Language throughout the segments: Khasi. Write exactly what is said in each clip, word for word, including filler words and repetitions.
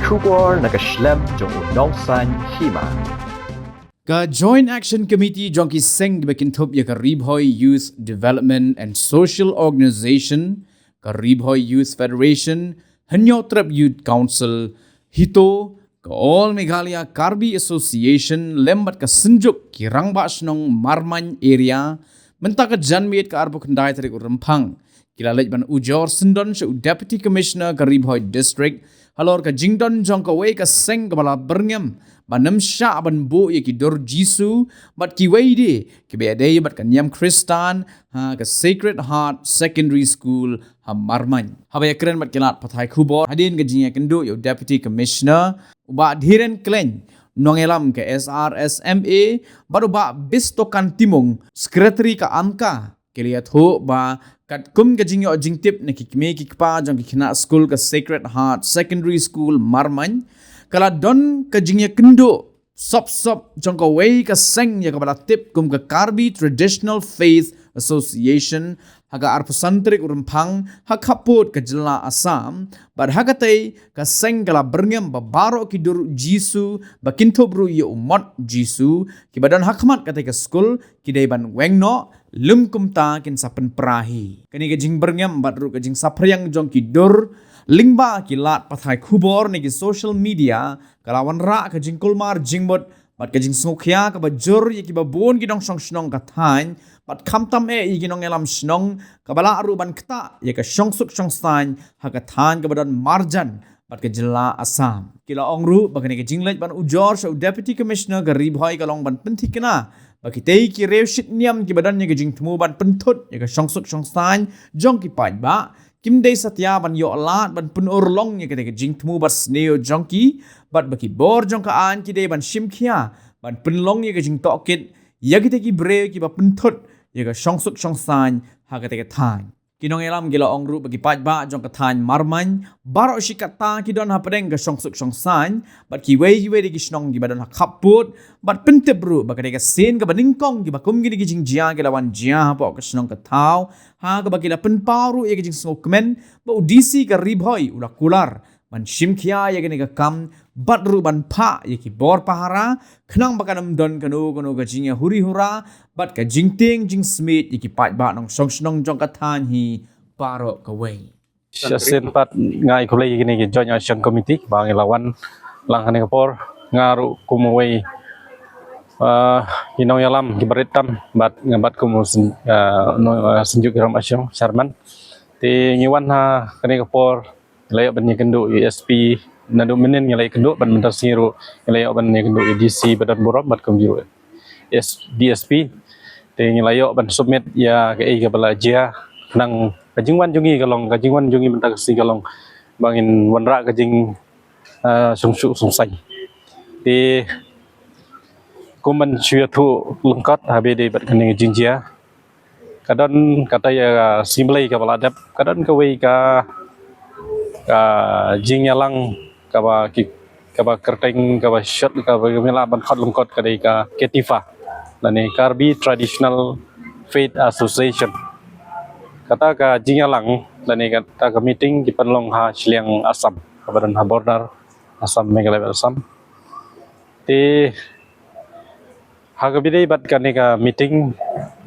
Khubor na ka shlem jong u nongsan hima. Ka Joint Action Committee jong ki seng kiba kynthup ïa ka Ri Bhoi Youth Development and Social Organization, ka Ri Bhoi Youth Federation, Hynñiewtrep Youth Council, HITO, ka All Meghalaya Karbi Association lem bad ka Synjuk ki Rangbah Shnong Marmain Area, mynta ka janmiet ka arphew khyndai tarik u Rymphang, ki la leit ban ujor syndon sha u Deputy Commissioner ka Ri Bhoi District halor ka jingdon jong kawei ka seng kaba la byrngem ban ym shah ban buh ïa ki dur Jisu bad kiwei de kiba ïadei bad ka niam Khristan ha ka Sacred Heart Secondary School ha Marmain. Haba ïakren bad ki lad pathai khubor hadien ka jingïakynduh ïa u Deputy Commissioner, u Bah Dhiren Khlaiñ, nongïalam ka S R S M A, bad u Bah Bistokan Timung, Secretary ka AMCA, ki la ïathuh ba katkum ka jingïoh jingtip na ki kmie ki kpa jong ki khynnah skul ka Sacred Heart Secondary School Marmain, ka la don ka jingïakynduh sop sop jong kawei ka seng ïa kaba la tip kum ka Karbi Traditional Faith Association ha ka arphew san tarik u Rymphang ha khappud ka jylla Assam, bad ha katei ka seng ka la byrngem ba baroh ki dur Jisu ba kynthup ruh ïa u mot Jisu kiba don ha khmat katei ka skul ki dei ban weng noh, lym kumta kin sa pynpra hi. Kane ka jingbyrngem bad ruh ka jingsaphriang jong ki dur lyngba ki lad pathai khubor ne ki social media ka la wanrah ka jingkulmar jingmut bad ka jingsngewkhia kaba jur ïa kiba bun ki nongshong shnong ka thaiñ bad khamtam eh ïa ki nongïalam shnong kaba lah ruh ban ktah ïa ka shongsuk shongsaiñ ha ka thaiñ kaba don marjan bad ka jylla Assam. Ki la ong ruh ba kane ka jingleit ban ujor sha u Deputy Commissioner ka Ri Bhoi ka long ban pynthikna ba kitei ki riewshit niam kiba don ïa ka jingthmu ban pynthut ïa ka shongsuk shongsaiñ jong ki paidbah kim dei satia ban ïoh lad ban pynurlong ïa katei ka jingthmu bad sniew jong ki, bad ba ki bor jong ka aiñ ki dei ban shim khia ban pynlong ïa ka jingtohkit ïa kitei ki briew kiba pynthut ïa ka shongsuk shongsaiñ ha katei ka thaiñ. Ki nongïalam ki la ong ruh ba ki paidbah jong ka thaiñ Marmain baroh shi katta ki don hapdeng ka shongsuk shongsaiñ bad kiwei kiwei de ki shnong kiba don ha khappud, bad pyntip ruh ba ka dei ka sien kaba nyngkong kiba kum kine ki jingjia ki la wan jia hapoh ka shnong ka thaw, ha kaba ki la pynpaw ruh ïa ka jingsngewkmen ba u D C ka Ri Bhoi u la kular ban shim khia ïa kane ka kam bad ruh ban phah ïa ki bor pahara khnang ba kan ym don kano kano ka jingïahuri hura bad ka jingtieng jingsmiej ïa ki paidbah nongshong shnong jong ka thaiñ hi baroh kawei. Shisien pat nga ai khublei ïa kine ki Joint Action Committee ba ngi la wan lang kane ka por, nga ruh kum uwei, ah, ki nongïalam kiba rit tam bad nga bad kum u syn-, ah, no, ah, Synjuk ki Rangbah Shnong, Chairman. Te ngi wan ha kane ka por ngi la ïoh ban ïakynduh ïa S P, naduh mynnin ngi la ïakynduh, bad mynta sngi ruh ngi la ïoh ban ïakynduh ïa D C ba don burom bad kumjuh ruh S-, D S P. Te ngi la ïoh ban submit ïa kaei kaba la jia, khnang ka jingwan jong ngi ka long, ka jingwan jong ngi mynta ka sngi ka long ba ngin wanrah ka jing, ah, shongsuk shongsaiñ. Te kum ban shu ïathuh lyngkot ha ba ïadei bad kane ka jingjia, ka don kata ïa ka Sngi Blei kaba la dep, ka don kawei ka, ka jingïalang kaba ki, kaba kyrteng, kaba short, kaba ngi lah ban khot lyngkot ka dei ka KTFA lane Karbi Traditional Faith Association. Kata ka jingïalang lane kata ka meeting ki pynlong ha shiliang Assam, kaba don ha border Assam, Meghalaya, Assam. Te ha kaba ïadei bad kane ka meeting,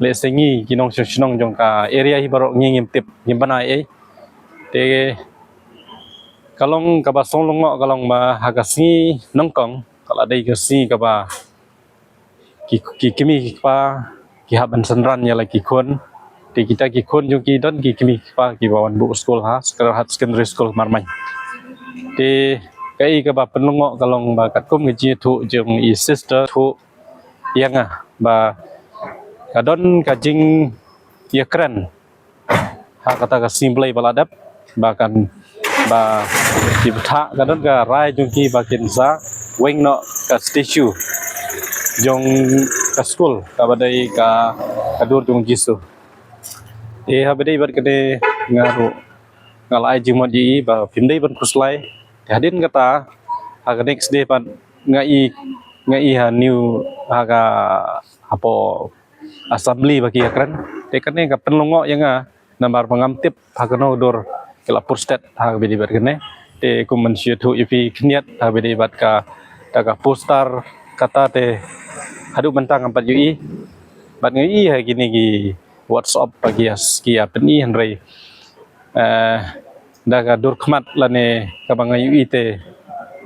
lehse ngi ki nongshong shnong jong ka area hi baroh ngi ngim tip, ngim bana ei. Te ka long kaba sngewlyngngoh ka long ba ha ka sngi nyngkong ka la dei ka sngi kaba ki, ki kmie ki kpa ki hap ban synran ïa la ki khun. Te kita ki khun jong ki don ki kmie ki kpa kiba wan buh skul ha Sacred Heart Secondary School Marmain. Te kaei kaba pynlyngngoh ka long ba katkum ka jingïathuh jong i sister thuh ïa nga ba ka don ka jingïakren ha kata ka Sngi Blei ba la dep, ba kan, ba ki bthah, ka don ka rai jong ki ba kin sa weng noh ka statue jong ka skul kaba dei ka, ka dur jong Jisu. Te ha ba dei bad kane nga ruh nga la ai jingmut ïa i ba phim dei ban khuslai. Te hadien kata, ha ka next day pat nga i, nga i ha New, ha ka, hapoh Assembly ba ki ïakren. Te kane ka pynlyngngoh ïa nga namar ba ngam tip ha kano ka dur ki la pur stet ha kaba ïadei bad kane. Te kum ban shu ïathuh ïa phi khyndiat, ha ba dei bad kata ka poster kata te haduh mynta ngam pat ïohi. Bad nga ïohi ha kine ki WhatsApp ba ki ïa, ki ïa pyni, hynrei eh, da ka dur khmat lane kaba nga ïohi te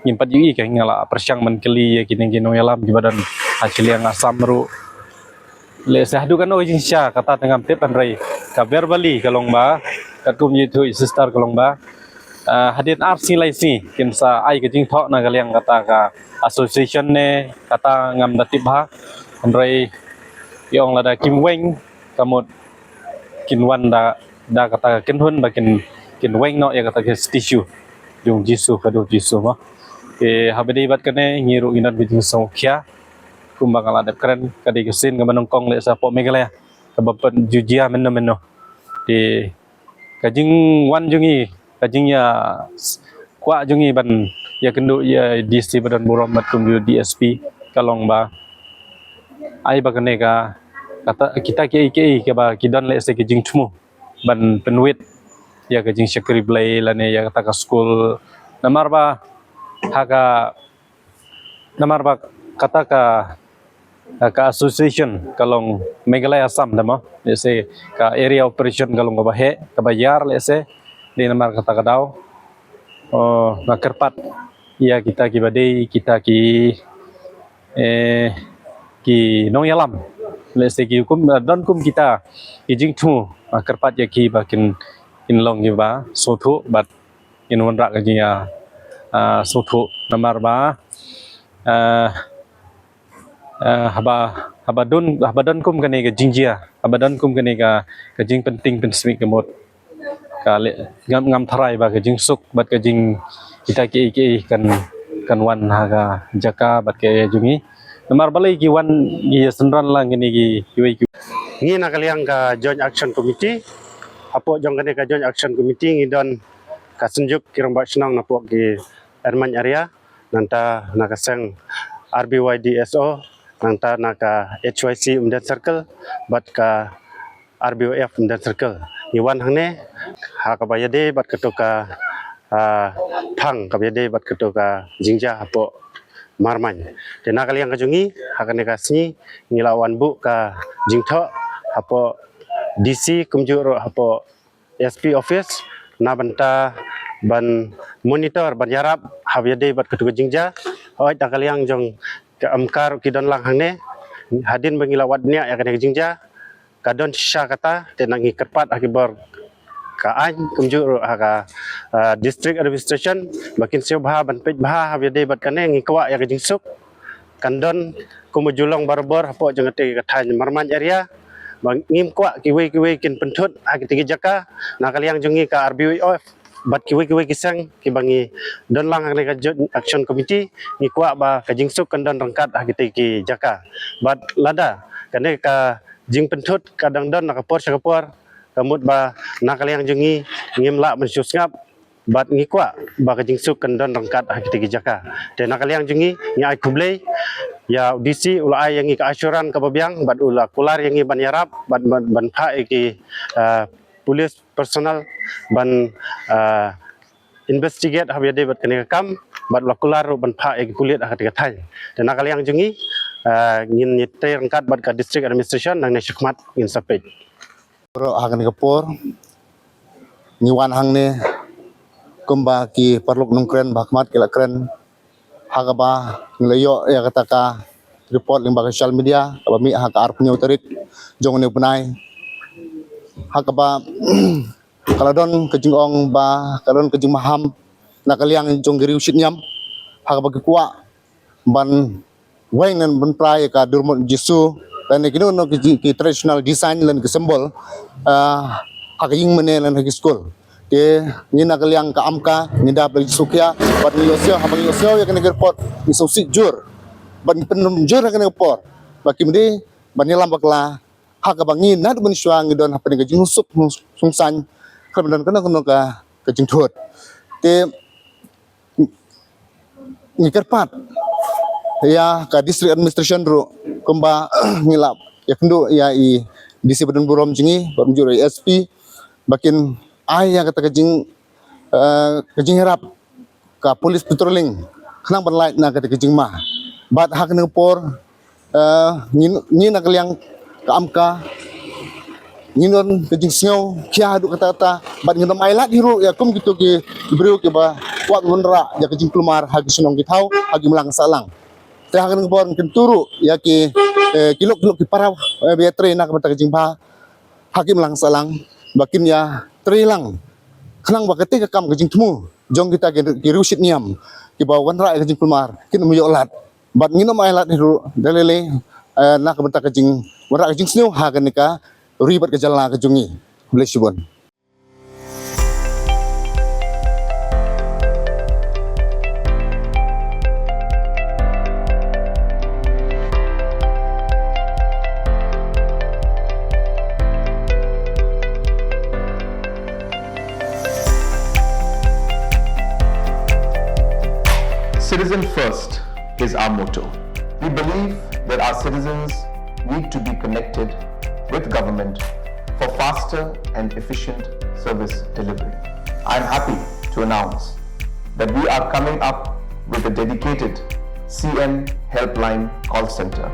ngim pat ïohi, ka nga la pyrshang ban kylli ïa kine ki nongïalam kiba don ha shiliang Assam ruh. Lehse haduh katno ka jingshisha kata te ngam tip, hynrei ka verbally ka long ba, katkum ïathuh i sister ka long ba, eh, hadien ar sngi lai sngi kin sa ai ka jingthoh na ka liang kata ka association ne kata ngam da tip bha, hynrei ki ong lada kim weng ka mut kin wan da, da kata ka kynhun ba kin, kin weng noh ïa kata ka statue jong Jisu, ka dur Jisu mo. Te ha ba dei bad kane ngi ruh ngi don ka jingsngewkhia kumba nga la dep kren, ka dei ka sien kaba nyngkong lehse hapoh Meghalaya kaba pynjujia mynno mynno. Te ka jingwan jong ngi, ka jingïa s-, kwah jong ngi ban ïakynduh ïa DC ba don burom bad kumjuh DSP ka long ba ai ba kane ka, kata, kita kiei kiei kaba ki don lehse ka jingthmu ban pynwit ïa ka jingshakri Blei lane ïa kata ka skul. Namar ba ha ka, namar ba kata ka, ka association ka long Meghalaya Assam te mo, lehse ka area operation ka long kaba heh, kaba ïar lehse. Dei namar kata ka daw, oh, nga kyrpad ïa kita kiba dei, kita ki, eh, ki nongïalam, lehse ki kum, don kum kita ki jingthmu, nga kyrpad ïa ki ba kin, kin long kiba sngewthuh bad kin wanrah ka jingïa, ah, sngewthuh namar ba, ah, ah, haba, haba don, haba don kum kane ka jingjia, haba don kum kane ka, ka jingpynting pynsmit ka mut ka leh, ngam, ngam tharai ba ka jingsuk bad ka jing kita kiei kiei kan, kan wan ha ka jaka bad ka area jong ngi. Namar balei ki wan, ki ïa synran lang kine ki, kiwei ki. Ngi na ka liang ka Joint Action Committee, hapoh jong kane ka Joint Action Committee ngi don ka Synjuk ki Rangbah Shnong napoh ki Ermine area, nangta na ka seng RBYDSO, nangta na ka HYC Umden Circle bad ka RBYF Umden Circle. Ngi wan hangne ha kaba ïadei bad kato ka, ah, phang kaba ïadei bad kato ka jingjia hapoh Marmain. Te na ka liang ka jong ngi, ha kane ka sngi ngi la wan buh ka jingthoh hapoh DC kumjuh ruh hapoh SP office na bynta ban monitor, ban ïarap ha ba ïadei bad kato ka jingjia. Hooid, na ka liang jong ka Amka ruh ki don lang hangne, hadien ba ngi la wad bniah ïa kane ka jingjia, ka don shisha kata, te ngi kyrpad ha ki bor ka aiñ kumjuh ruh ha ka, ah, district administration ba kin siew bha ban peit bha ha ba ïadei bad kane. Ngi kwah ïa ka jingsuk kan don kum u ju long barabor hapoh jong kata ka thaiñ Marmain area, ba ngim kwah kiwei kiwei kin pynthut ha kita ki jaka. Na ka liang jong ngi ka RBYF bad kiwei kiwei ki seng kiba ngi don lang ha kane ka Joint Action Committee, ngi kwah ba ka jingsuk kan don ryngkat ha kita ki jaka. Bad lada kane ka jingpynthut ka dang don na ka por sha ka por, ka mut ba na ka liang jong ngi ngim lah ban shu sngap, bad ngi kwah ba ka jingsuk kan don ryngkat ha kita ki jaka. Te na ka liang jong ngi, ngi ai khublei ïa u DC, u la ai ïa ngi ka assurance kaba biang bad u la kular ïa ngi ban ïarap bad ban, ban phah ïa ki, ah, police personnel ban, ah, investigate ha ba ïadei bad kane ka kam, bad u la kular ruh ban phah ïa ki pulit ha kata ka thaiñ. Te na ka liang jong ngi, ah, ngin ïatrei ryngkat bad ka district administration nangne shakhmat, ngin sa peit. Baroh ha kane ka por ngi wan hangne kumba ki paralok nongkren ba ha khmat ki la kren, ha kaba ngi la ïoh ïa kata ka report lyngba ka social media kaba mih ha ka arphew hynñiew tarik jong une u bnai, ha kaba ka la don ka jingong ba ka la don ka jingmaham na ka liang jong ki riew shitniam, ha kaba ki kwah ban weng ne ban pra ïa ka dur mut Jisu lane kino kino ki, ki traditional design lane ki symbol, ah, ha ka ïing mane lane ha ki skul. Te ngi na ka liang ka Amka ngi da pla Jisu khia bad ngi ïohsngew, haba ngi ïohsngew ïa kane ka report ngi sngewsih jur bad ngi pynrem jur ha kane ka por ba kim dei ban ïalam bakla, ha kaba ngi naduh mynshuwa ngi don hapdeng ka jingsuk sungsaiñ khlem don kano kano ka, ka jingthut. Te ngi kyrpad ïa ka district administration ruh kumba ngi la ïakynduh ïa i DC ba don burom jong ngi bad mynjur ïa i SP ba kin ai ïa kata ka jing, eh, ka jingïarap ka police patrolling khnang ban lait na kata ka jingma. Bad ha kane ka por, eh, ngi, ngi na ka liang ka AMCA ngi don ka jingsngew khia haduh katta katta, bad ngin ym ailad hi ruh ïa kum kito ki briew kiba kwah ban wanrah ïa ka jingkulmar ha ki shnong ki thaw, ha ki imlang sahlang. Te ha kane ka por ngi kyntu ruh ïa ki, eh, ki lok ki lok ki para, eh, ba ïatrei na ka bynta ka jingbha ha ki imlang sahlang, ba kin ïatrei lang khnang ba kata ka kam ka jingthmu jong kita ki, ki riewshit niam kiba wanrah ïa ka jingkulmar kin ym ïoh lad. Bad ngin ym ailad hi ruh da lei lei, eh, na ka bynta ka jingwanrah ka jingsngew ha kane ka ri bad ka jylla ka jong ngi. Khublei shibun. Citizen first is our motto. We believe that our citizens need to be connected with government for faster and efficient service delivery. I am happy to announce that we are coming up with a dedicated C M Helpline call center.